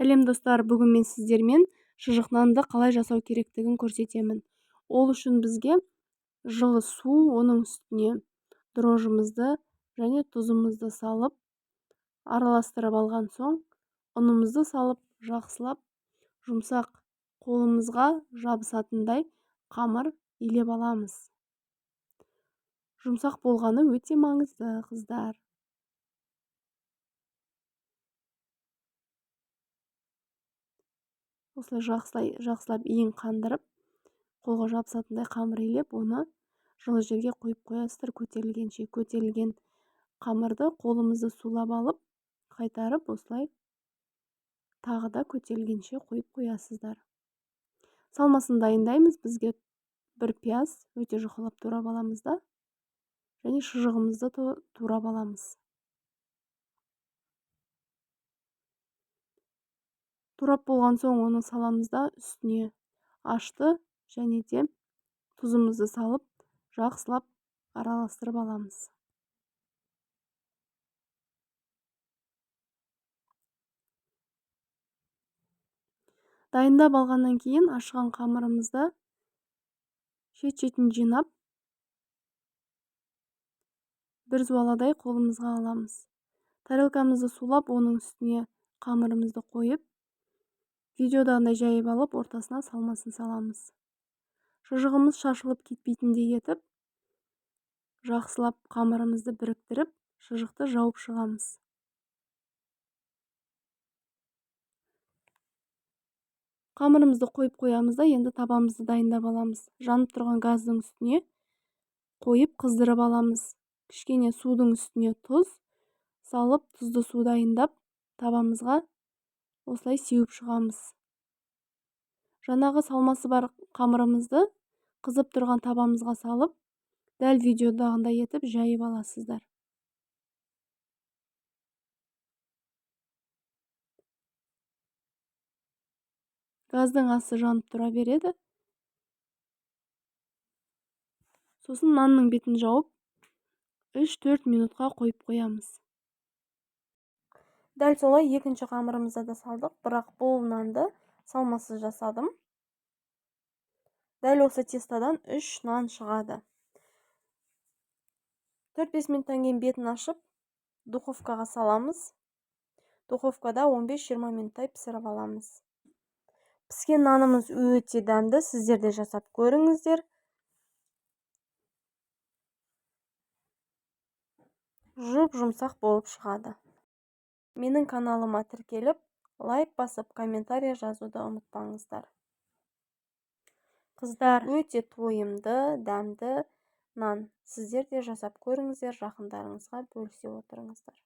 Сәлем, достар! Бүгін мен сіздермен шұжық нанды қалай жасау керектігін көрсетемін. Ол үшін бізге жылы су, оның үстіне дрожжымызды және тұзымызды салып, араластырып алған соң, ұнымызды салып, жақсылап жұмсақ, қолымызға жабысатындай қамыр илеп аламыз. Жұмсақ болғаны өте маңызды, қыздар. Осылай жақсылап иін қандырып, қолға жабысатындай қамыр илеп, оны жылы жерге қойып қоясыздар көтерілгенше. Көтерілген қамырды қолымызды сулап алып, қайтарып, осылай тағы да көтерілгенше қойып қоясыздар. Салмасын дайындаймыз. Бізге бір пияз, өте жұқалап турап аламыз да, және шұжығымызды турап аламыз. Турап болған соң оны саламыз да, үстіне ашты және де тұзымызды салып, жақсылап араластырып аламыз. Дайындап алғаннан кейін ашыған қамырымызды шет-шетін жинап, бір зуаладай қолымызға аламыз. Тарелкамызды сулап, оның үстіне қамырымызды қойып, видеодағындай жайып алып, ортасына салмасын саламыз. Шұжығымыз шашылып кетпейтіндей етіп, жақсылап қамырымызды біріктіріп, шұжықты жауып шығамыз. Қамырымызды қойып қоямыз да, енді табамызды дайындап аламыз. Жанып тұрған газдың үстіне қойып қыздырып аламыз. Кішкене судың үстіне тұз салып, тұзды су дайындап, табамызға осылай сеуіп шығамыз. Жаңағы салмасы бар қамырымызды қызып тұрған табамызға салып, дәл видеодағындай етіп жайып аласыздар. Газдың асы жанып тұра береді. Сосын нанның бетін жауып, 3-4 минутқа қойып қоямыз. Дәл солай екінші қамырымызды да салдық, бірақ бұл нанды салмасыз жасадым. Дәл осы тестадан 3 нан шығады. 4-5 минуттан кейін бетін ашып, духовкаға саламыз. Духовкада 15-20 минуттай пісіріп аламыз. Піскен нанымыз өте дәмді, сіздер де жасап көріңіздер. Жұп-жұмсақ болып шығады. Менің каналыма тіркеліп, лайк басып, комментарий жазуды ұмытпаңыздар. Қыздар, өте тойымды, дәмді нан. Сіздер де жасап көріңіздер, жақындарыңызға бөлісе отырыңыздар.